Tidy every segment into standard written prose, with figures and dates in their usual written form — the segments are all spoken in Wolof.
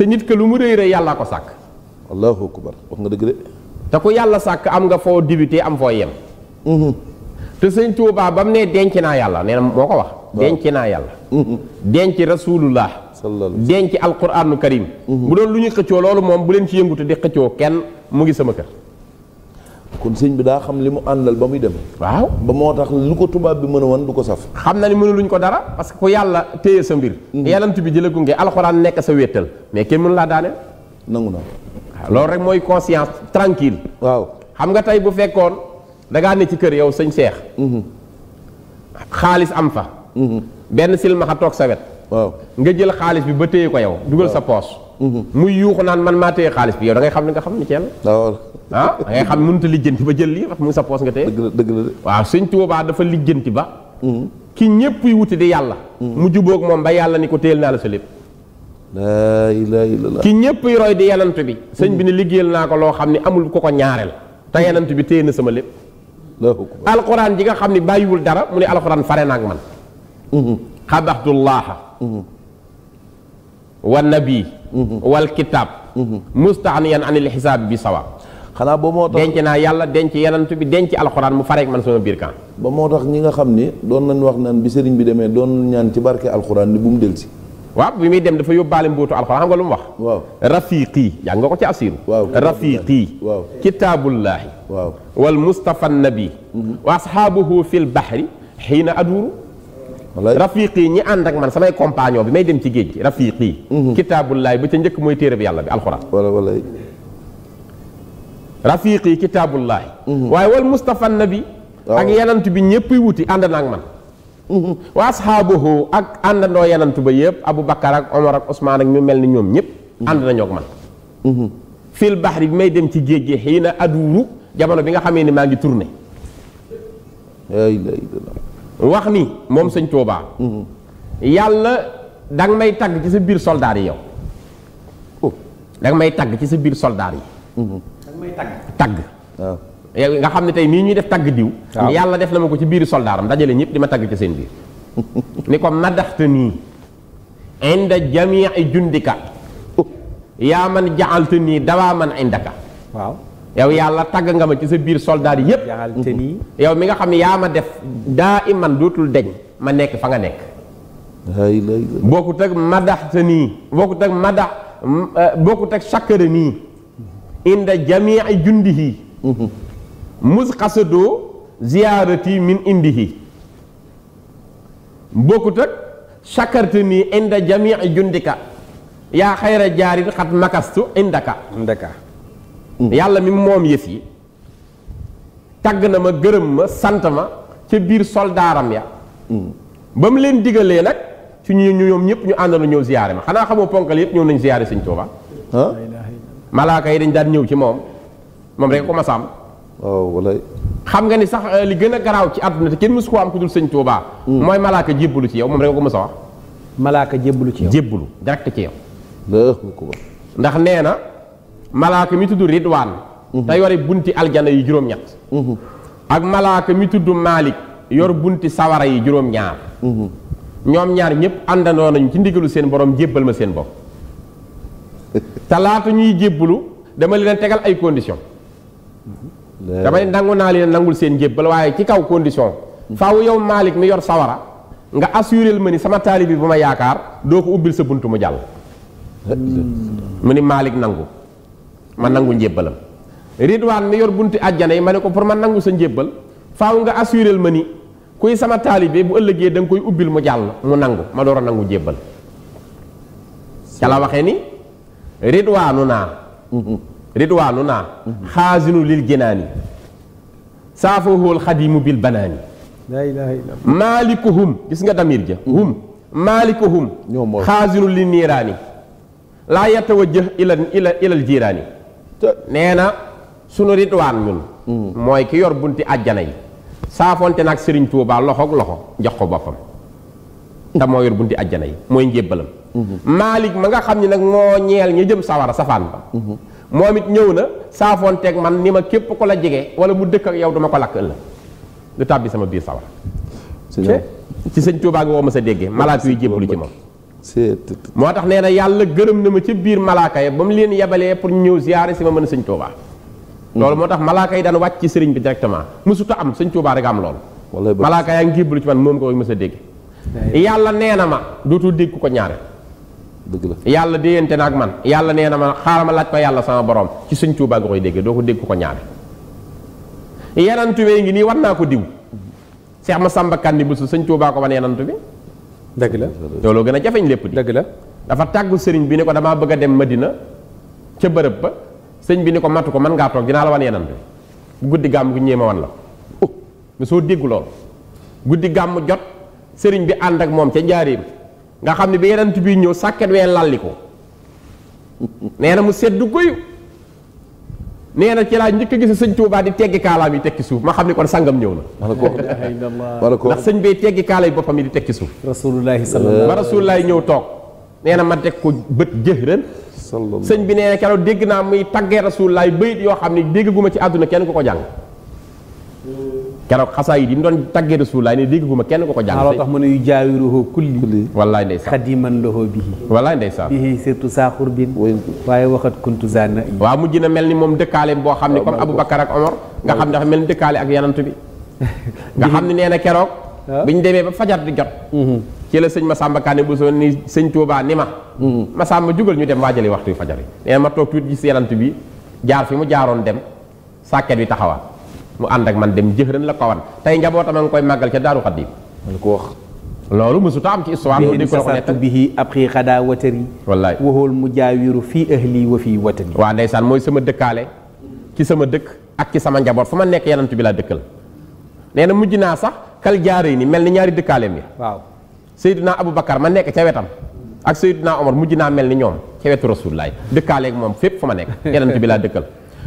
te nit que lu mu rëy rëy yàllaa ko sàkk. allahu akbar wax nga dëgg de. te ku yàlla sàkk am nga foo débuté am foo yem. te sëñ Tuubaa ba mu ne denc naa yàlla nee na moo ko wax. denc naa yàlla. denc rasulullah. denc alquraanu karim. bu doon lu ñuy xëccoo loolu moom bu leen ci yëngutu di xëccoo kenn mu ngi sama kër. kon sëñ bi daa xam li mu àndal ba muy dem. waaw ba moo tax lu ko tubaab bi mën a wan du ko saf. xam na ni mënuluñ ko dara parce que ku yàlla téye sa mbir. yalant bi di la gunge alxuraan nekk sa wéttal mais kenn mënu laa daaneel. nangu naa. waaw loolu rek mooy conscience tranquille. waaw xam nga tey bu fekkoon da ngaa ne ci kër yow sëñ Seex. xaalis am fa. benn silmaxa toog sa wet. waaw nga jël xaalis bi ba téye ko yow. dugal sa poos. muy yuuxu naan man maa téye xaalis bi yow da ngay xam li nga xam ni ceel. waaw. ah da ngay xam mënut a lijjanti ba jël lii wax mu ngi sa poos nga téye. dëgg la dëgg la de. waaw sëñ Tuubaa dafa lijjanti ba. ki ñépp yi wuti di yàlla. mu jubóog moom ba yàlla ni ko téyel naa la sa lépp. laa ilaaha illallaah. ki ñépp yi roy di yanant bi. sëñ bi ni liggéeyal naa ko loo xam ni amul ko ko ñaareel. te yanant bi téye na sama lépp. alxuraan ji nga xam ni bàyyiwul dara mu ne alxuraan fare na ak man. xabaxtullaaha. wa nabi. wal kitaab. mustaxniyan anil xisaab bi sawa. xanaa ba moo tax denc naa yàlla denc yanant bi denc alxuraan mu fareek man sama biir kan. ba moo tax ñi nga xam ni doon nañ wax naan bi sëriñ bi demee doon ñaan ci barke alxuraan ni bu mu delsi. waaw bi muy dem dafa yóbbaale mbóotu alxuraan xam nga lu mu wax. waaw rafiqi yaa nga ko ci asiru. waaw rafiqi. waaw kitaabullaahi. waaw wal mustafa nabi. wa ashaabuhu fil bahri xiina aduuru. wallaay rafiqi ñi ànd ak man samay compagnon bi may dem ci géej gi rafiqi. kitaabullaahi ba ca njëkk mooy téere bi yàlla bi alxuraan. wala rafiqi kitaabullaahi. waaye wal mustafa nabi. ak yanant bi ñëpp wuti ànd na ak man. wa ashaabuhu ak àndandoo yanantu ba yëpp Abu Bakar ak Omar ak Ousmane ak ñu mel ni ñoom ñëpp. ànd nañoo ak man. fil bahri bi may dem ci géej gi xëy na aduuru jamono bi nga xamee ni maa ngi tourné. wax ni moom sëñ Tuubaa. yàlla danga may tagg ci sa biir soldaar yi yow. danga may tagg ci sa biir soldaar yi. danga may tagg. waaw. nga xam ne tey nii ñuy def tagg diw. yàlla def na ma ko ci biir soldaaram dajale ñëpp di ma tagg ci seen biir. ni ko madaxta nii. inda jamii jundika. yaa man jaxalte nii dawaa man indaka. waaw. yow yàlla tagg nga ma ci sa biir soldaar yi yëpp. jaxalte nii. yow mi nga xam ne yaa ma def daa iman dootul deñ ma nekk fa nga nekk. bokkut ak madaxta nii bokkut ak bokkut ak sakkara nii. inda jamii jundihi. mus xasadoo ziyaarati min indihi bokkut ak chakarta nii inda jamii jundika yaa xayra jaarin xat makastu indaka yàlla mi moom yëf yi tagg na ma gërëm ma sant ma ca biir soldaaram ya ba mu leen digalee nag ci ñu ñoom ñëpp ñu àndandoo ñëw ziyaare ma xanaa xamoo ponkal yëpp ñëw nañ ziyaare Sëñ Tuubaa malaaka yi dañ daan ñëw ci moom rek ko ma sàmm. waaw walaay. xam nga ni sax li gën a garaaw ci àdduna te kenn mësu koo am ku dul sëñ Tuubaa. mooy malaaka jébbalu ci yow moom rek ko mës a wax. malaaka jébbalu ci yow. jébbalu direct ci yow. ko ndax nee na malaaka mi tudd Ridwaan. te yore bunti aljana yi juróom-ñett. ak malaaka mi tudd Maalik yor bunti sawara yi juróom-ñaar. ñoom ñaar ñëpp àndandoo nañu ci ndigalu seen borom jébbal ma seen bopp. te laata ñuy jébbalu dama leen tegal ay conditions. damay nangu naa leen nangul seen jébbal waaye ci kaw condition. faaw yow Malick mi yor sawara nga assuré ma ni sama taalibi bu ma yaakaar doo ko ubbil sa buntu mu jàll. mu ni Malick nangu ma nangu njébbalam. Ridwaan mi yor bunti àjjana yi ma ne ko pour ma nangu sa njébbal faaw nga assuré ma ni kuy sama taalibi bu ëllëgee da nga koy ubbil mu jàll mu nangu ma door a nangu njébbal. ca la waxee ni ridwaanu naa xaasinu lil jinaani saafahuwal xadimu bil banaani maalikuhum gis nga damir ja hum maalikuhum xaasinu lil niiraani laa yatawajjah ilal jiiraani nee na sunu ridwaan ñun mooy ki yor bunti àjjana yi saafonte nag Sëriñ Tuubaa loxoog loxo jox ko boppam te moo yor bunti àjjana yi mooy njébbalam Maalik ma nga xam ne nag moo ñeel ña jëm sawara safaan ba moom it ñëw na saafoonteeg man ni ma képp ko la jege wala mu dëkk ak yow duma ko lakk ëllëg du tàbbi sama biir sawara ci Sëñ Tuubaa nga woo ma sa déggee malaat yuy jébbalu ci moom moo tax nee na yàlla gërëm na ma ci biir malaaka yi ba mu leen yebalee pour ñëw ziyaare si ma mën a sëñ Tuubaa loolu moo tax malaaka yi daan wàcc ci sëriñ bi directement musuta am sëñ Tuubaa rek am loolu malaaka yaa ngi jébbalu ci man moom ko mës a dégg yàlla nee na ma dootul dégg ku ko ñaare dëgg la yàlla déyante na ak man yàlla nee na ma xaaral ma laaj ko yàlla sama borom ci sëñ Tuubaa nga koy déggee doo ko dégg ku ko ñaare yenantu wee ngi nii war naa ko diw Seex Masamba Kanni bu su sëñ Tuubaa ko wan yenantu bi dëgg la looloo gën a jafeñ lépp di dëgg la dafa tàggu sëriñ bi ni ko damaa bëgg a dem Madina ca bërëb ba sëñ bi ni ko matu ko mën ngaa toog dinaa la wan yenant bi bu guddi gàmm gu ñeema wan la mais soo déggu loolu guddi gàmm jot sëriñ bi ànd ak moom ca njaareem nga xam ne bi yenant bi ñëw sàkket wee lalli ko nee na mu seddu guyu nee na ci laa njëkk a gis sëñ Tuubaa di teggi kaalaam yi teg ci suuf ma xam ne kon sangam ñëw na ndax sëñ bee teggi kaala yi boppam yi di teg ci suuf rasulullahi sallallahu ba rasulullahi ñëw toog nee na ma teg ko bët jëxërën sëñ bi nee na keroog dégg naa muy taggee rasulullahi bayit yoo xam ne dégguma ci àdduna kenn ku ko jàng keroog xasaa yi mu doon taggee rasulullahi ne dégguma kenn ku ko jàng loo tax mën a yu jaawiruhu kulli wallaay ndeysaan xadiman lahu bihi wallaay ndeysaan bihi surtout saaxur bin waaye waxat kuntu zanna yi waaw mujj na mel ni moom dëkkaaleem boo xam ne comme Aboubacar ak Omar nga xam ne dafa mel ni dëkkaale ak yanant bi nga xam ne nee na keroog biñ demee ba fajar di jot ci la sëñ Masamba Kanni bu soo ni sëñ Tuubaa ni ma Masamba jugal ñu dem waajali waxtu yu fajar yi nee na ma toog tuuti gis yanant bi jaar fi mu jaaroon dem sàkket bi taxawaat mu ànd ak man dem jëxërën la ko wan tey njabootam a nga koy màggal ca Daaru Xaddim man ko wax loolu mësuta am ci histoire loolu di ko la ko nekk bihi abxi xadaa watari wallaay waxool mu jaawiru fii ahli wa fii watani waa ndeysaan mooy sama dëkkaale ci sama dëkk ak ci sama njaboot fu ma nekk yanant bi laa dëkkal nee na mujj naa sax kal jaaree ni mel ni ñaari dëkkaaleem yi waaw Seydina Aboubacar ma nekk ca wetam ak Seydina Omar mujj naa mel ni ñoom ca wetu Rasulullaay dëkkaaleeg moom fépp fu ma nekk yanant bi laa dëkkal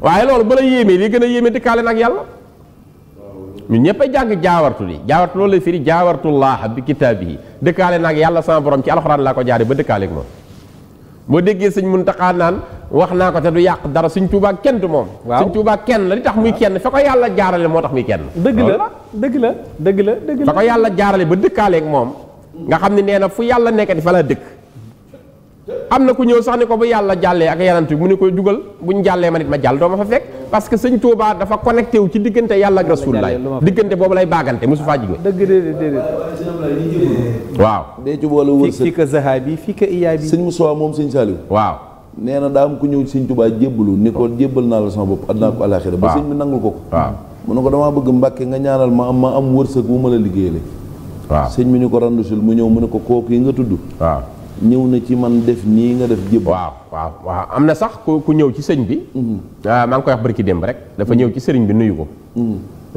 waaye loolu ba la yéemee li gën a yéeme dëkkaale nag yàlla ñun ñëpp a jàng jaawartu li jaawartu loolu la firi jaawartullaah bi kitaabihi dëkkaale nag yàlla sama borom ci alxuraan laa ko jaare ba dëkkaaleeg moom boo déggee sëñ Muntaxa naan wax naa ko te du yàq dara sëñ Tuubaa kenn du moom sëñ Tuubaa kenn la li tax muy kenn fa ko yàlla jaarale moo tax muy kenn dëgg la dëgg la dëgg la dëgg la fa ko yàlla jaarale ba dëkkaaleeg moom nga xam ne nee na fu yàlla nekkati fa la dëkk am na ku ñëw sax ni ko bu yàlla jàllee ak yanant bi mu ne ko jugal buñ jàllee ma nit ma jàll doo ma fa fekk parce que sëñ Tuubaa dafa connecté wu ci diggante yàlla ak Rasulullaay diggante boobu lay baagante mosu faa jigéen dëgg déedéet waaw dee ci boole wërsëg fii ka zahabi fii ka iyaabi sëñ Moussa moom sëñ Saliou waaw nee na daa am ku ñëw sëñ Tuubaa jébbalu ni ko jébbal naa la sama bopp àddina ko àllaaxira ba sëñ bi nangul ko waaw mu ne ko damaa bëgg Mbàkke nga ñaanal ma am wërsëg bu ma la liggéeyale waaw sëñ bi ni ko randusul mu ñëw mu ne ko kooku yi nga tudd waaw ñëw na ci man def nii nga def jébbal waaw am na sax ku ñëw ci sëñ bi maa ngi koy wax barki démb rek dafa ñëw ci sëriñ bi nuyu ko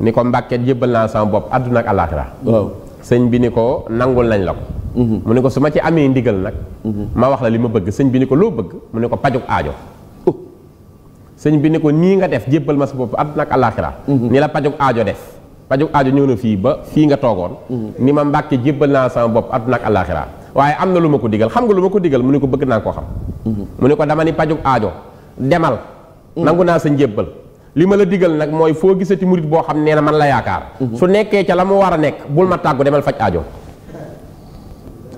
ni ko Mbàkke jébbal naa sama bopp àdduna ak àllaaxira waaw sëñ bi ni ko nangul nañ la ko mu ne ko su ma ci amee ndigal nag ma wax la li ma bëgg sëñ bi ni ko loo bëgg mu ne ko pajuk aajo sëñ bi ni ko nii nga def jébbal ma sa bopp àdduna ak àllaaxira ni la pajuk aajo def pajuk aajo ñëw na fii ba fii nga toogoon ni ma Mbàkke jébbal naa sama bopp àdduna ak àllaaxira waaye am na lu ma ko digal xam nga lu ma ko digal mu ne ko bëgg naa koo xam mu ne ko dama ni pajuk aajo demal nangu naa sa njébbal li ma la digal nag mooy foo gisati murit boo xam nee na man la yaakaar su nekkee ca la mu war a nekk bul ma tàggu demal faj aajo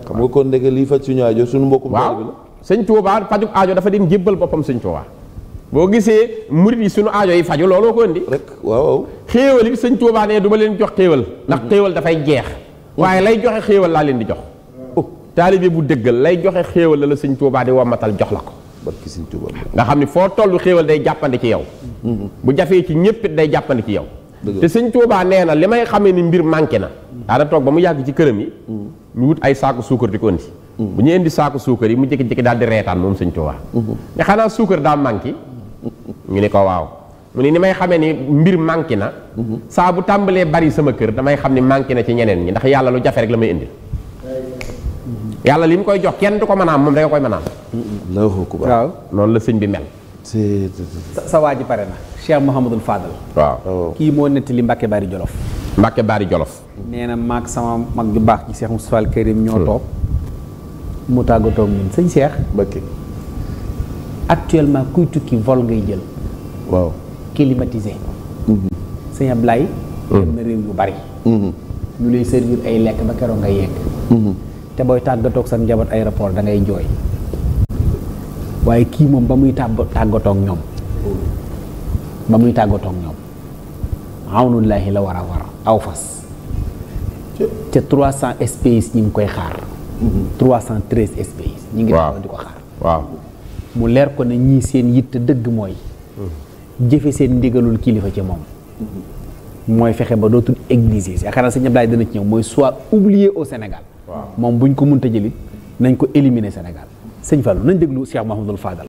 xam nga kon ndeke lii faj suñu aajo suñu mbokkum waaw sëñ Tuubaa pajuk aajo dafa dem jébbal boppam sëñ Tuubaa boo gisee murit yi suñu aajo yi faju looloo ko indi rek waaw xéewal yi sëñ Tuubaa ne du ma leen jox xéewal ndax xéewal dafay jeex waaye lay joxe xéewal laa leen di jox taalibe bu dëggal lay joxe xéewal la sëñ Tuubaa di wammatal jox la ko barki sëñ Tuubaa nga xam ni foo tollu xéewal day jàppandi ci yow bu jafee ci ñépp it day jàppandi ci yow te sëñ Tuubaa nee na li may xamee ni mbir manqué na daana toog ba mu yàgg ci këram yi ñu wut ay saaku suukar di ko indi bu ñu indi saaku suukar yi mu jékki-jékki daal di reetaan moom sëñ Tuubaa ne xanaa suukar daa manqué ñu ne ko waaw mu ne ni may xamee ni mbir manqué na saa bu tàmbalee bari sama kër damay xam ni manqué na ci ñeneen ñi ndax yàlla lu jafe rek la may indil yàlla li mu koy jox kenn du ko mën a am moom rek a koy mën a am Allahu akbar waaw noonu la sëñ bi mel sa waa ji pare na Cheikh Mouhamadul Fadal waaw kii moo nettali Mbàkke Bari Jolof Mbàkke Bari Jolof nee na maag sama mag ju baax ci Cheikh Moustapha Al Karim ñoo toog mu tàggatoo ñun sëñ Cheikh Mbàkke actuellement kuy tukki vol ngay jël waaw climatisé sëñ Ablaye dem na réew yu bari ñu lay servir ay lekk ba keroog nga yegg te booy tàggatoog sa njaboot aéroport da ngay jooy waaye kii moom ba muy tàggatoog ñoom awnullaahi la war a war aw fas ca 300 espèces ñi ngi koy xaar 313 espèces ñi ngi taxaw di ko xaar waaw mu leer ko ne ñii seen yitte dëgg mooy jëfe seen ndigalul kilifa ci moom mooy fexe ba dootul exiger yaakaar naa sëñ Ablaye dana ci ñëw mooy soit oublié au Sénégal moom buñ ko mënta jëlit nañ ko éliminer Sénégal sëñ Fallou nañ déglu Cheikh Mahamadul Fadal